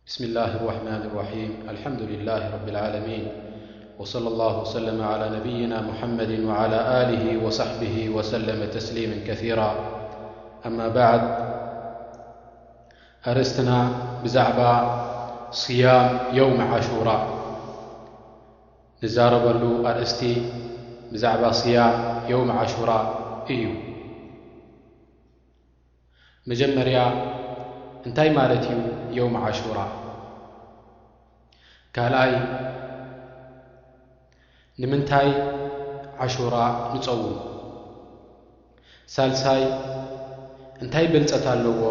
بسم الله الرحمن الرحيم. الحمد لله رب العالمين. وصلى الله وسلم على نبينا محمد وعلى آله وصحبه وسلم تسليما كثيرا. أما بعد، أرستنا بزعبة صيام يوم عاشوراء. نزاربلو أرستي بزعبة صيام يوم عاشوراء إيو. መጀመርያ እንታይ ማለት እዩ የውም ዓሹራ? ካልኣይ ንምንታይ ዓሹራ ንጸውም? ሳልሳይ እንታይ ብልጸት ኣለዎ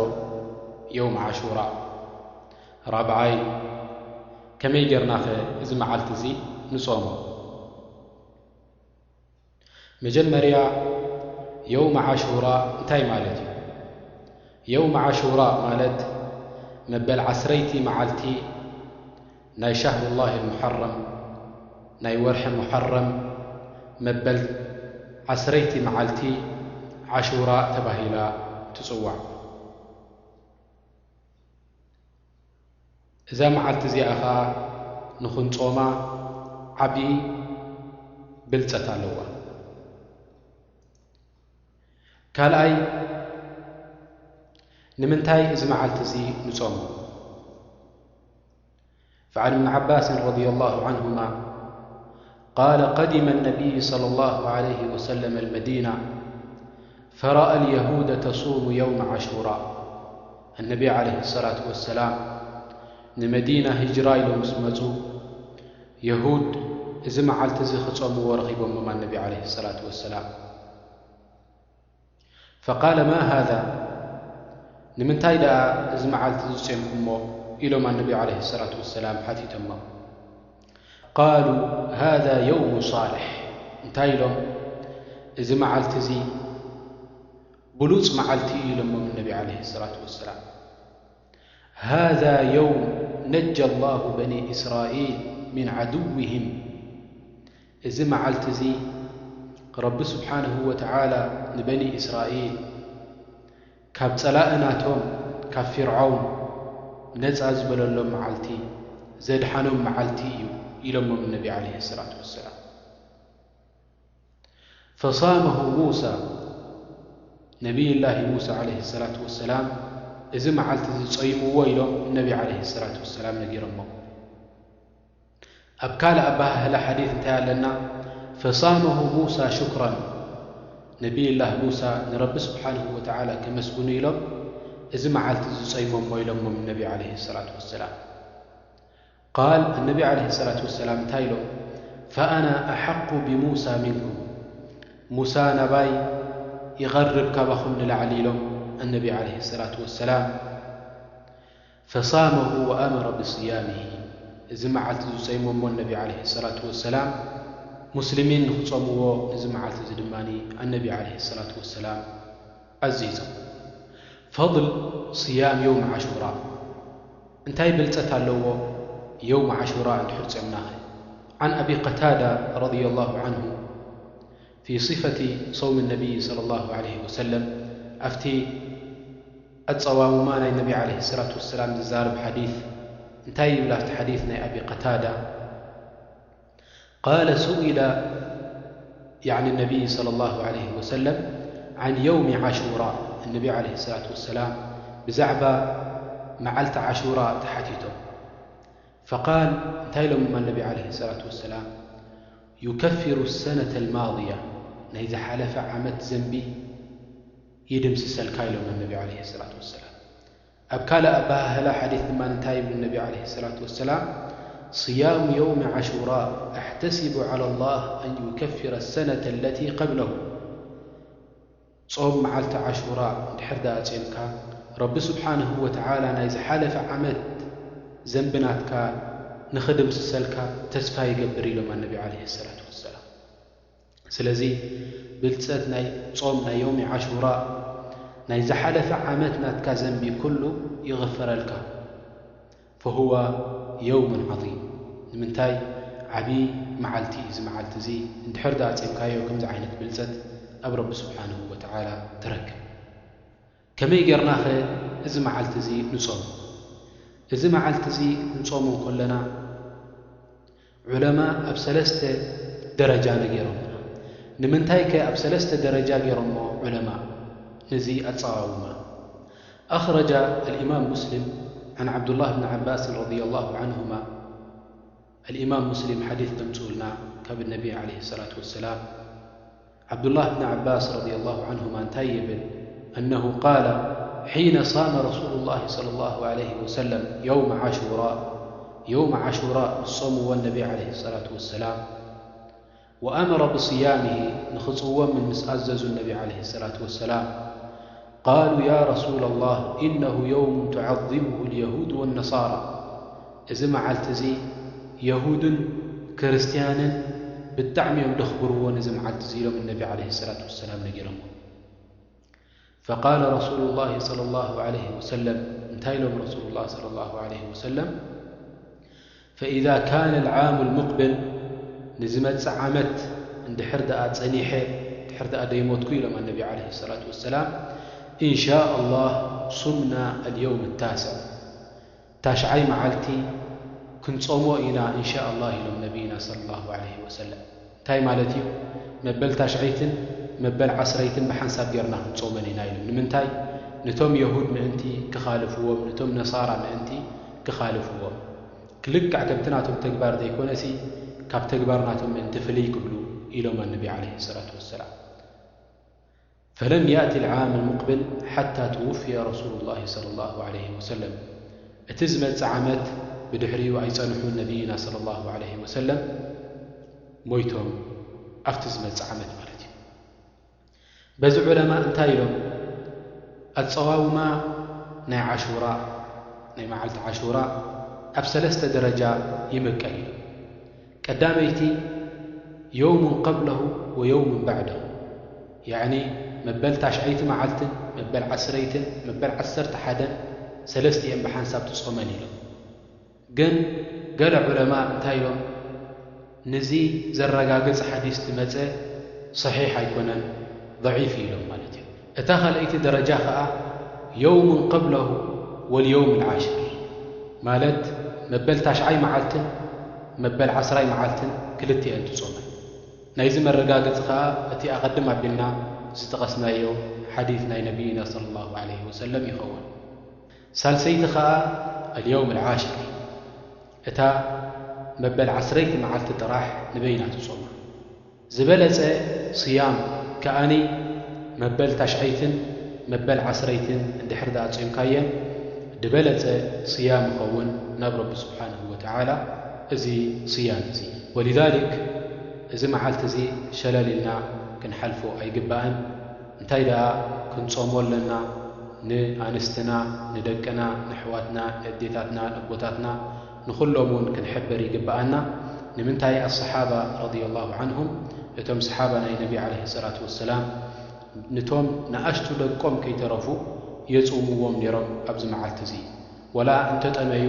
የውም ዓሹራ? ራብዓይ ከመይ ጌርናኸ እዚ መዓልቲ እዚ ንጾሞ? መጀመርያ የውም ዓሹራ እንታይ ማለት እዩ? የውም ዓሹራ ማለት መበል ዓስረይቲ መዓልቲ ናይ ሻህሩላህ ሙሓረም፣ ናይ ወርሒ ሙሓረም መበል ዓስረይቲ መዓልቲ ዓሹራ ተባሂላ ትጽዋዕ። እዛ መዓልቲ እዚኣ ኸኣ ንኽንጾማ ዓቢ ብልጸት ኣለዋ። ካልኣይ ንምንታይ እዚ መዓልቲ እዚ ንጾሞ? فعن ابن عباس رضي الله عنهما قال قدم النبي صلى الله عليه وسلم المدينة فرأى اليهود تصوم يوم عاشوراء. النبي عليه الصلاة والسلام ንመዲና ሂጅራ ኢሎም ምስ መጹ የሁድ እዚ መዓልቲ እዚ ክጾምዎ ረኺቦሞም ኣነቢ ዓለይሂ ሰላቱ ወሰላም። فقال ما هذا؟ ንምንታይ ደኣ እዚ መዓልቲ እዚ ጾምኩሞ? ኢሎም ኣነቢ ዓለይሂ ሰላቱ ወሰላም ሓቲቶሞም። قالوا هذا يوم صالح። እንታይ ኢሎም? እዚ መዓልቲ እዚ ብሉጽ መዓልቲ እዩ ኢሎሞም ኣነቢ ዓለይሂ ሰላቱ ወሰላም። هذا يوم نجى الله بني إسرائيل من عدوهم። እዚ መዓልቲ እዚ ረቢ ስብሓንሁ ወተዓላ ንበኒ እስራኤል ካብ ጸላኢ ናቶም ካብ ፊርዓውን ነጻ ዝበለሎም መዓልቲ ዘድሓኖም መዓልቲ እዩ ኢሎሞም ነቢ ዓለይሂ ሰላቱ ወሰላም። فصامه موسى። ነቢይላሂ ሙሳ ዓለይሂ ሰላቱ ወሰላም እዚ መዓልቲ እዚ ጾይምዎ ኢሎም ነቢ ዓለይሂ ሰላቱ ወሰላም ነጊሮሞም። ኣብ ካልእ ኣበሃህላ ሓዲት እንታይ ኣለና? فصامه موسى شكرا። ነቢይላህ ሙሳ ንረቢ ስብሓንሁ ወተዓላ ከመስግኑ ኢሎም እዚ መዓልቲ እዚ ጾይሞሞ ኢሎሞም ነቢ ዓለይሂ ሰላቱ ወሰላም። ቃል ኣነቢ ዓለይሂ ሰላቱ ወሰላም እንታይ ኢሎም? فأنا أحق بموسى منكم። ሙሳ ናባይ ይቐርብ ካባኹም ንላዕሊ ኢሎም ኣነቢ ዓለይሂ ሰላቱ ወሰላም። فصامه وأمر بصيامه። እዚ መዓልቲ እዚ ጾይሞሞ ኣነቢ ዓለይሂ ሰላቱ ወሰላም ሙስሊሚን ንኽጾምዎ ነዚ መዓልቲ እዚ ድማ ኣነቢ ዓለይሂ ሰላቱ ወሰላም ኣዚዞም። ፈضል صيام يوم عاشوراء። እንታይ ብልጸት ኣለዎ የውም ዓሹራ እንድሕር ጾምናኸ? عن أبي قتادة رضي الله عنه في صفة صوم النبي صلى الله عليه وسلم። ኣብቲ ኣጸዋውማ ናይ ነቢ ዓለይሂ ሰላቱ ወሰላም ዝዛረብ ሓዲት እንታይ ይብል? ኣብቲ ሓዲት ናይ ኣቢ ቀታዳ قال سئل يعني النبي صلى الله عليه وسلم عن يوم عاشوراء። እነቢ ዓለይሂ ሰላቱ ወሰላም ብዛዕባ መዓልቲ ዓሹራ ተሓቲቶም። فقال እንታይ ኢሎምማ እነቢ ዓለይሂ ሰላቱ ወሰላም? يكفر السنة الماضية። ናይ ዝሓለፈ ዓመት ዘንቢ ይድምስሰልካ ኢሎም እነቢ ዓለይሂ ሰላቱ ወሰላም። ኣብ ካልእ ኣበሃህላ ሓዲት ድማ እንታይ ይብል ነቢ ዓለይሂ ሰላቱ ወሰላም? صيام يوم عاشوراء أحتسب على الله أن يكفر السنة التي قبله። ጾም መዓልቲ ዓሹራ እንድሕር ደኣ ጾምካ ረቢ ስብሓንሁ ወተዓላ ናይ ዝሓለፈ ዓመት ዘንቢ ናትካ ንኽድምስሰልካ ተስፋ ይገብር ኢሎም ኣነቢ ዓለይሂ ሰላቱ ወሰላም። ስለዚ ብልጸት ናይ ጾም ናይ ዮሚ ዓሹራ ናይ ዝሓለፈ ዓመት ናትካ ዘንቢ ኩሉ ይቕፈረልካ። فهو يوم عظيم። ንምንታይ ዓቢ መዓልቲ እዩ እዚ መዓልቲ እዚ እንድሕር ደኣ ጾምካዮ ከምዚ ዓይነት ብልጸት ኣብ ረቢ ስብሓንሁ ወተዓላ ትረክብ። ከመይ ጌርናኸ እዚ መዓልቲ እዚ ንጾም? እዚ መዓልቲ እዚ ክንጾሞ ከለና ዑለማ ኣብ ሰለስተ ደረጃ ነጊሮምና። ንምንታይ ከ ኣብ ሰለስተ ደረጃ ገይሮሞ ዑለማ ነዚ ኣጸዋውማ? أخرج الإمام مسلم عن عبد الله بن عباس رضي الله عنهما። الإمام مسلم ሓዲስ ዘምጽኡልና ካብ ነቢ عليه الصلاة والسلام። ዓብዱላህ ብን ዓባስ ረዲየላሁ ዐንሁማ እንታይ ይብል? أنه قال حين صام رسول الله صلى الله عليه وسلم يوم عاشوراء، የውም ዓሹራ ምስ ጾምዎ ነቢ عليه الصلاة والسلام، وأمر بصيامه، ንኽጽዎም ምስ ኣዘዙ ነቢ عليه الصلاة والسلام، قالوا يا رسول الله إنه يوم تعظمه اليهود والنصارى، እዚ መዓልቲ እዚ የሁድን ክርስትያንን ብጣዕሚ እዮም ደኽብርዎ ነዚ መዓልቲ እዚ ኢሎም ነቢ عليه الصلاة والسلام ነጊሮምዎ። فقال رسول الله صلى الله عليه وسلم، እንታይ ኢሎም ረሱሉላህ صلى الله عليه وسلم؟ فإذا كان العام المقبل، ንዝመጽእ ዓመት እንድሕር ደኣ ጸኒሐ፣ እንድሕር ደኣ ደይሞትኩ ኢሎም ነቢ عليه الصلاة والسلام، إن شاء الله صمنا اليوم التاسع، ታሽዓይ መዓልቲ ክንጾሞ ኢና إن شاء الله ኢሎም ነቢና صلى الله عليه وسلم። እንታይ ማለት እዩ? መበል ታሽዐይትን መበል ዓስረይትን ብሓንሳብ ጌርና ክንጾመን ኢና ኢሎም። ንምንታይ? ንቶም የሁድ ምእንቲ ክኻልፍዎም፣ ንቶም ነሳራ ምእንቲ ክኻልፍዎም። ክልክዕ ከምቲ ናቶም ተግባር ዘይኮነሲ፣ ካብ ተግባር ናቶም ምእንቲ ፍልይ ክብሉ ኢሎም ነቢ عليه الصلاة والسلام። فلم يأت العام المقبل حتى توفي رسول الله صلى الله عليه وسلم። እቲ ዝመጽእ ዓመት ብድሕሪኡ ኣይጸንሑን ነቢይና صلى الله عليه وسلم ሞይቶም፣ ኣብቲ ዝመጽእ ዓመት ማለት እዩ። በዚ ዑለማ እንታይ ኢሎም? ኣጸዋውማ ናይ ዓሹራ፣ ናይ መዓልቲ ዓሹራ ኣብ ሰለስተ ደረጃ ይምቀል ኢሎም። ቀዳመይቲ የውሙን ቀብለሁ ወየውሙን ባዕደሁ፣ ያዕኒ መበል ታሽዐይቲ መዓልትን መበል ዓስረይትን መበል ዓሰርተ ሓደን ሰለስቲኤን ብሓንሳብ ትጾመን ኢሎም። ግን ገለ ዑለማ እንታይ ኢሎም? ንዚ ዘረጋግጽ ሓዲስ ትመጸ ሰሒሕ ኣይኮነን፣ ضعيف ኢሎም ማለት እዩ። እታ ካልኣይቲ ደረጃ ኸኣ የውሙን ቀብለሁ ወልየውም ልዓሽር፣ ማለት መበል ታሽዓይ መዓልትን መበል ዓስራይ መዓልትን ክልቲኤን ትጾመን። ናይዚ መረጋገጺ ኸኣ እቲ ኣቐድም ኣቢልና ዝጠቐስናዮ ሓዲስ ናይ ነቢይና صلى الله عليه وسلم ይኸውን። ሳልሰይቲ ኸኣ اليوم العاشر፣ እታ መበል ዓስረይቲ መዓልቲ ጥራሕ ንበይና ትጾማ። ዝበለጸ صيام ከኣኒ መበል ታሽዐይትን መበል ዓስረይትን እንድሕር ደኣ ጾምካየን፣ ዝበለጸ صيام ይኸውን ናብ ረቢ ስብሓንሁ ወተዓላ እዚ صيام እዚ። ولذلك እዚ መዓልቲ እዚ ሸለል ኢልና ክንሓልፎ ኣይግባእን። እንታይ ደኣ ክንጾሞ ኣለና፣ ንኣንስትና፣ ንደቅና፣ ንኣሕዋትና፣ ንኣዴታትና፣ ንኣቦታትና፣ ንኹሎም እውን ክንሕብር ይግብኣና። ንምንታይ ኣሰሓባ ረዲየላሁ ዐንሁም፣ እቶም ሰሓባ ናይ ነቢ ዓለይሂ ሰላቱ ወሰላም፣ ንቶም ንኣሽቱ ደቆም ከይተረፉ የጽውምዎም ነይሮም ኣብዚ መዓልቲ እዚ። ወላ እንተጠመዩ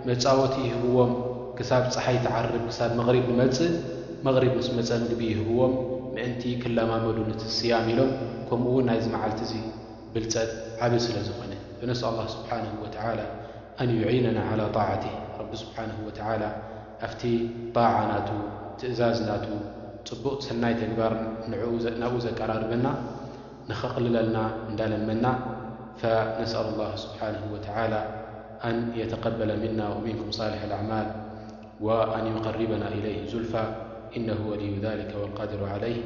መጻወቲ ይህብዎም፣ ክሳብ ጸሓይ ትዓርብ፣ ክሳብ መቕሪብ ንመጽእ፣ መቕሪብ ምስ መጸ ምግቢ ይህብዎም፣ ምእንቲ ክለማመዱ ነቲ ስያም ኢሎም። ከምኡ እውን ናይዚ መዓልቲ እዚ ብልጸት ዓቢ ስለ ዝኾነ። فنسأل الله سبحانه وتعالى أن يعيننا على طاعته። ረቢ ስብሓንሁ ወተዓላ ኣብቲ ጣዓ ናቱ፣ ትእዛዝ ናቱ፣ ጽቡቕ ሰናይ ተግባር ንዕኡ ዘ-፣ ናብኡ ዘቀራርበና ንኸቕልለልና እንዳለመና፣ فنسأل الله سبحانه وتعالى أن يتقبل منا ومنكم صالح الأعمال وأن يقربنا إليه زلفى، إنه ولي ذلك والقادر عليه.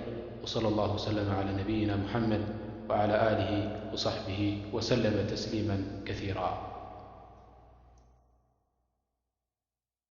وصلى الله وسلم على نبينا محمد وعلى آله وصحبه وسلم تسليما كثيرا.